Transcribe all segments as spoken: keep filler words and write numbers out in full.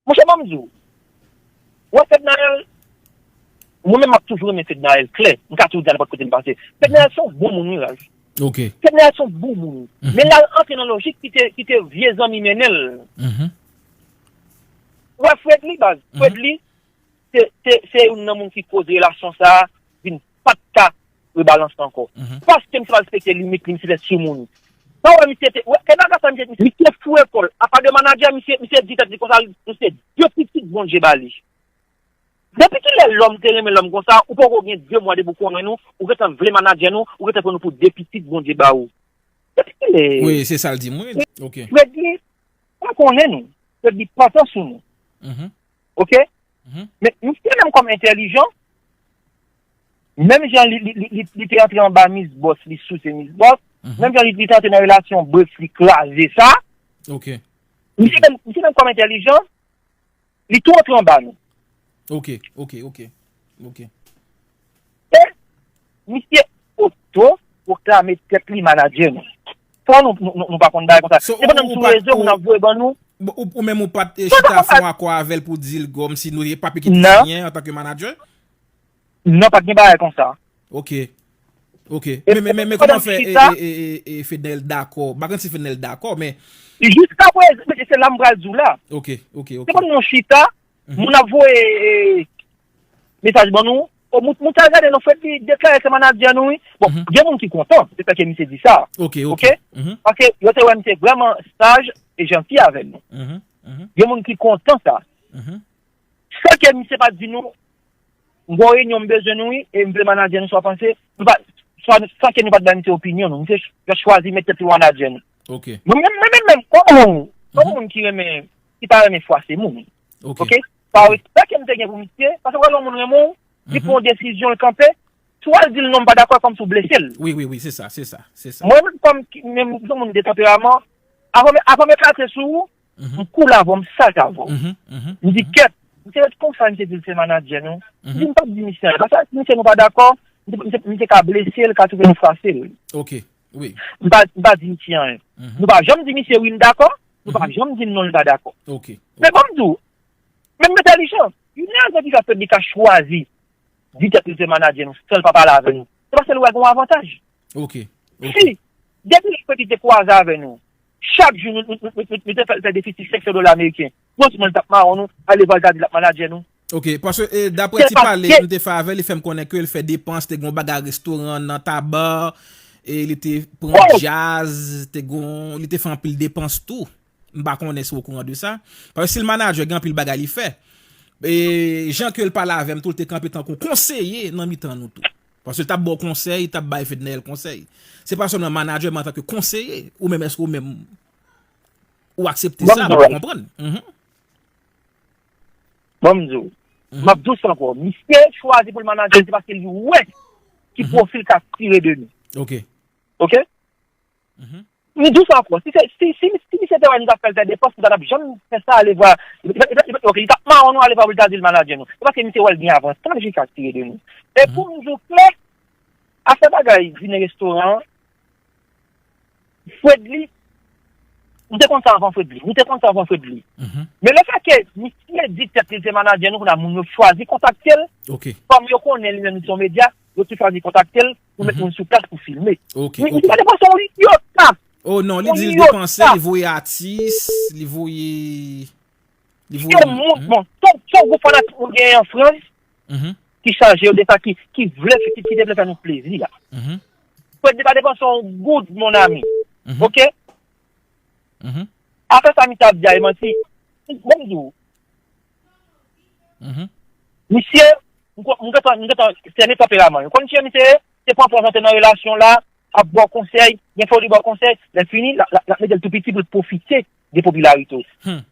Monchè, ban m di w. Ou wè Fednaelle, mwen menm m ap toujou renmen Fednaelle klè. M ka toujou di a nenpòt kote m pase. Fednaelle se yon bon moun, wi, Ralph. Ok. Fednaelle se yon bon moun. Men l al antre nan lojik ki te, ki te vye zanmi mennen l. Mhm. Ou wè Fredly, baz. Fredly, se, se, se youn nan moun ki koz relasyon sa a vin pa t ka rebalanse ankò. Paske misye pa respekte limit li, misye fè sou moun. Sa wè misye te, wè, kè nan sa misye, misye fou ekòl. Apa de manadjè, misye, misye di tèt li konsa, misye de pitit Bondye ba li. Depi kilè lòm te renmen lòm konsa, ou poko gen de mwa depi w konnen nou, ou gentan vle manadjè nou, ou gentan pran nou pou de pitit Bondye ba ou. Depi kilè? Wi, se sa l di m, wi. Ok. Fredly, pa konnen nou. Fredly pa tan sou nou. Mhm. Ok? Mhm. Men misye menm kòm entèlijan, menm jan li, li, li, li, li te antre anba Miss Boss, li souse Miss Boss, Mhm. menm jan li, li te antre nan relasyon Bref, li kraze sa, Ok. misye menm, misye menm kòm entèlijan, li tou antre anba nou. Ok, ok, ok. Ok. E misye oto pwoklame tèt li manadjè nou. Sa nou, nou, nou, nou pa konn bagay konsa. So, Se pandan ou, m ou sou pa, rezo, moun ou, ap voye ban nou. Bon, ou, ou menm ou pa t eh, Non, chita non, fè yon akò avè l pou di l gòm si nou pa pike Non. Siyen antanke manadjè? Non, pa t gen bagay konsa. Ok. Ok. E Men, men, men, men pandan kòman fè m e, chita- e, e, e Fednaelle dakò? M pa konn si Fednaelle dakò, men. Jiska prezan, se la m pral di w la. Ok, ok, ok. Se pandan nou chita, moun ap voye e, mesaj ban nou. O, moun, moun sa gade nou, Fredly deklare se manadjè nou, wi. Bon, Mhm. gen moun ki kontan, se sa ke misye di sa. Ok, ok. Ok? Mhm, Paske yo te wè misye vrèman saj e janti avè nou. mhm, mhm, Gen moun ki kontan sa. mhm. Sa ke misye pa di nou, m gon reyinyon m bezwen nou, wi, e m vle manadjè nou swa panse, nou pa, swa, swa ke nou pa t bay misye opinyon nou. Misye ch-, chwazi met tèt li manadjè nou. Ok. Mwen menm, mwen menm, menm, kòm moun, kòm moun ki renmen, ki pa renmen fwase moun. Ok. Ok? Pa respè ke m te gen pou misye, paske wè lè yon moun renmen w, li pran yon desizyon, l kanpe, swa l di l non, m pa dakò, kòm si w blese l. Wi, wi, wi, se sa, se sa, se sa. Mwen menm kòm ki, menm yon moun de tanperaman, avan, avan m eklate sou ou, m koule avè w, m sal avè w. Mhm, mhm. M di kèt, misye ret konsa, misye di l se manadjè nou. M di m p ap di misye anyen, paske misye nou pa dakò, misye, misye, misye ka blese l, ka twouve nou fwase l. Ok, wi. M pa, m pa di misye anyen. Mhm. Nou pa janm di misye wi m dakò, nou pa janm di l non l pa dakò. Ok. Men ban m di w, menm entèlijan, yon nèg ki ka fè li ka chwazi di tèt li se manadjè nou, san l pa pale avè nou. Se paske l wè gen yon avantaj. Ok. Ok. Si, depi lè Fredly te kwaze avè nou, chak jou nou, nou, nou, nou, nou te fè, fè defisi senk san dola ameriken. Franchman, l t ap mawon nou, ale vwa l ta di l ap manadjè nou. Ok, paske eh, daprè Se ti pale paske nou te fè avè l, li fè m konnen ke l fè depans, te gen yon bagay restoran nan Taba, e li te pran Oh! Djaz, te gen, li te fè anpil depans tou. M pa konnen si w okouran de sa. Paske si l manadjè, gen anpil bagay li fè. E jan ke l pale avè m tou, l te kanpe tankou konseye nan mitan nou tou. Paske l t ap ba w konsèy, l t ap bay Fednaelle konsèy. Se pa sèlman manadjè, men antanke konseye, ou menm èske ou menm ou aksepte Bon, sa, bon. Ou konprann? Mhm. Ban m di w, m ap di w sa ankò, misye chwazi pou l manadjè, se paske li wè ki pwofil k ap tire de nou. Ok. Ok? M di w sa ankò, si, se, si, si, si misye te wè nou t ap fè l fè depans, nou pa t ap janm fè sa, ale vwa. Li pa, li pa, li pa, ok, li t ap mawon nou, ale vwa pou l ta di l manadjè nou. Se paske misye wè l gen avantaj li ka tire de nou. E pou m di w klè, afè bagay dine restoran an, Fredly, nou te konn sa avan Fredly. Nou te konn sa avan Fredly. Men lefètke misye di tèt li se manadjè nou, kounye a moun yo chwazi kontakte l, Ok. kòm yo konnen li menm li se yon medya, yo tou chwazi kontakte l pou met moun sou plas pou filme. Ok, Li, ok. li pa depanse yon iota. Oh non, li Yon di l iota. Depanse, li voye atis, li voye. Li voye. Yo moun, bon, tout, tout gwoup fanatik nou genyen an Frans, Mhm, ki chaje yo de sa, ki, ki vle, ki, ki te vle fè nou plezi a. mhm, Fredly pa depanse yon goud, mon ami. Mhm. Ok? mhm, Afè sa misye ap di a, e manti. Bon, m di w, mhm. misye, m kwa-, m gentan, m gentan sènen tanperaman. Ou konn kijan misye ye? Se pran pòz antre nan relasyon la, ap ba w konsèy, gen foli ba w konsèy, lè fini, l ap, l ap, l ap mete l tou piti pou l pwofite de popilarite w. Hmm.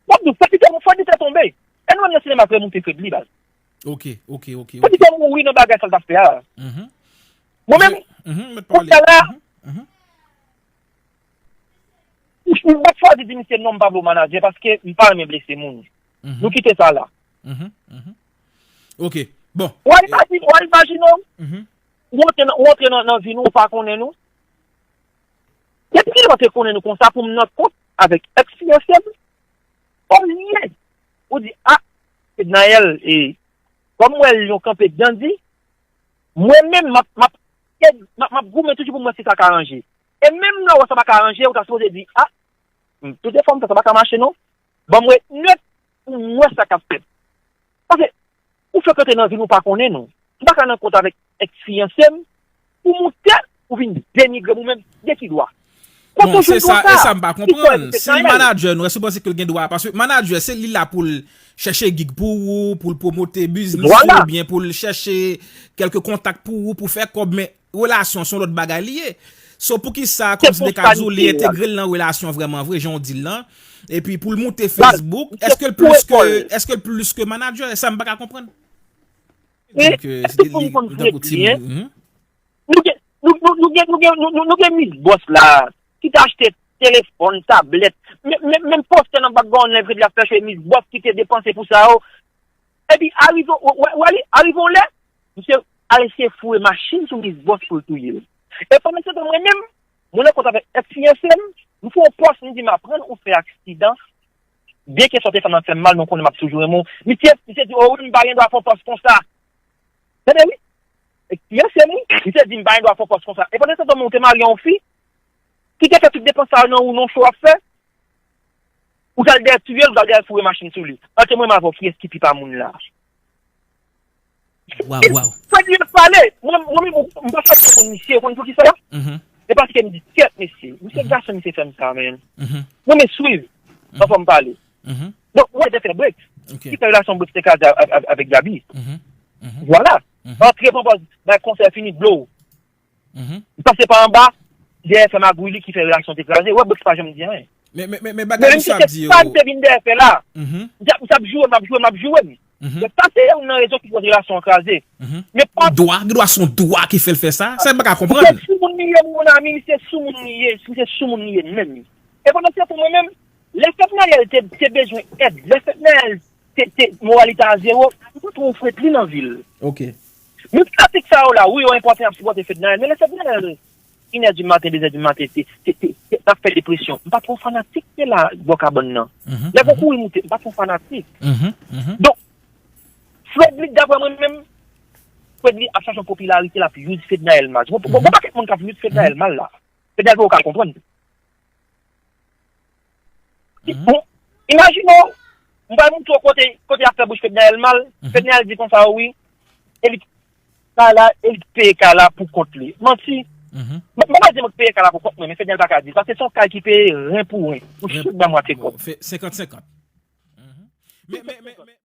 Bon, m di w, fò kite, fò kite tonbe. E nou menm nan sinema k remoute Fredly, baz. Ok, ok, ok, Fò ok. kite mouri nan bagay sa l t ap fè a. Mhm. Mwen menm, Mhm, mèt pou pale. sa la, Mhm, mhm. m, m pa t chwazi di misye non, m pa vle w manadjè paske m pa renmen blese moun. Mhm. Nou kite sa la. Mhm, mhm. Ok, bon. Ou al imajine, ou al imajine w, Mhm. ou antre nan, ou antre nan, nan vi nou, ou pa konnen nou. Depi kilè w te konnen nou konsa pou m nan kont avèk èks fiyanse m? Olye Nayèl, e kòm m wè Lyon kanpe dandi, mwen menm, m ap, m ap, m ap, m ap goumen toujou pou m wè si sa ka ranje. E menm lè w wè sa pa ka ranje, ou ta sipoze di, a, m, tout efò m fè, sa pa ka mache non. Ban m ret nèt pou m wè sa k ap fèt. Paske, ou fèk rantre nan vil ou pa konnen nou. M pa ka nan kont avèk èks fiyanse m, ou moute, ou vin denigre m ou menm, de ki dwa? Kote w jwenn dwa sa? Bon, se sa, e sa m pa konprann. Si manadjè nou, èske w panse ke l gen dwa? Paske manadjè, se li la pou l chèche gig pou ou, pou l pwomote biznis ou, oubyen pou l chèche kèlke kontak pou ou, pou fè kòb, men relasyon se yon lòt bagay li ye. So, poukisa, kòmsi m te ka di w, li entegre l nan relasyon vrèman vre, jan w di l lan? Epi pou l moute Facebook, èske l plis ke, èske l plis ke manadjè? E sa m pa ka konprann. Donk, euh, se li, li tankou ti moun. Nou gen, nou, nou, nou gen, nou gen, nou, nou, nou gen Miss Boss la, ki te achte telefòn, tablèt, men, men, menm postè nan background nan, Fredly ap fè cho, Miss Boss ki te depanse pou sa yo. Epi, arive, w, w, w, arive yon lè, misye al eseye foure machin sou Miss Boss pou l touye l. E pandan se tan, mwen menm, mwen nan kont avèk èks fiyanse m, m fè yon pòs, m di, "M aprann ou fè aksidan, byenke sa w te fè m nan fè m mal, men w konnen m ap toujou renmen w." Misye, misye di, "O wi, m pa gen dwa fè yon pòs konsa." Tande wi. Èks fiyanse m wi. Misye di, "M pa gen dwa fè yon pòs konsa." E pandan se tan, mwen, ou te marye yon fi ki te fè tout depans sa yo nan ou, nan cho w ap fè. Ou t al dèyè touye l, ou t al dèyè foure machin sou li. Antre mwen avè w, kiyès ki pi pa moun la? Waw, waw. Fredly ap pale. Mwen, mwen menm, m pa fè konn misye, ou konn poukisa? E paske m di, "Kèt, mesye, misye gason, misye fè m sa, men." Mwen, men swiv, anvan m pale. Donk, ou wè, te fè break. Ki fè relasyon break te kraze a, a, a, avèk Gaby. Vwala. Antre pran pòz, bay konsèy, fini blow. Li pase pa anba, dèyè fè magouy li ki fè relasyon te kraze. Wè, Brix pa janm di anyen. Men, men, men, men bagay misye ap di yo. Sa misye te vin dèyè fè la. Misye ap, misye ap joure m, ap joure m, ap joure m. Se sa se youn nan rezon ki fè relasyon an kraze. Men pa dwa, gen dwa se yon dwa ki fè l fè sa. Sa m pa ka konprann. Misye sou moun li ye, mon ami, misye sou moun li ye, misye sou moun li ye menm. E pandan se tan mwen menm, lè Fednaelle te, te bezwen èd, lè Fednaelle te, te, moral li te a zewo, m pa twò fwet li nan vil. Ok. Men pratik sa yo la, wi, yo enpòtan, y ap sipòte Fednaelle, men lè Fednaelle, inè di maten, dezè di maten, te, te, te, te, t ap fè depresyon, m pa twò fanatik de la bò kabann nan. Lè pou kouri moute, m pa twò fanatik. Donk, Fredly, daprè mwen menm, Fredly ap chache yon popilarite, l ap use Fednaelle mal. Gon, gon, gon pakèt moun k ap use Fednaelle mal la. Fednaelle poko ka konprann. Bon, imajine w, m pral montre w kote, kote y ap fè bouch Fednaelle mal. Fednaelle di konsa, wi, e li kay la, e li peye kay la pou kont li. Manti. M, m pa di mwen peye kay la pou kont mwen, men Fednaelle pa ka di l, paske se yon kay ki peye ren pou ren. Ou chak ba mwa te kòb. Senkant senkant. Men, men, men, men,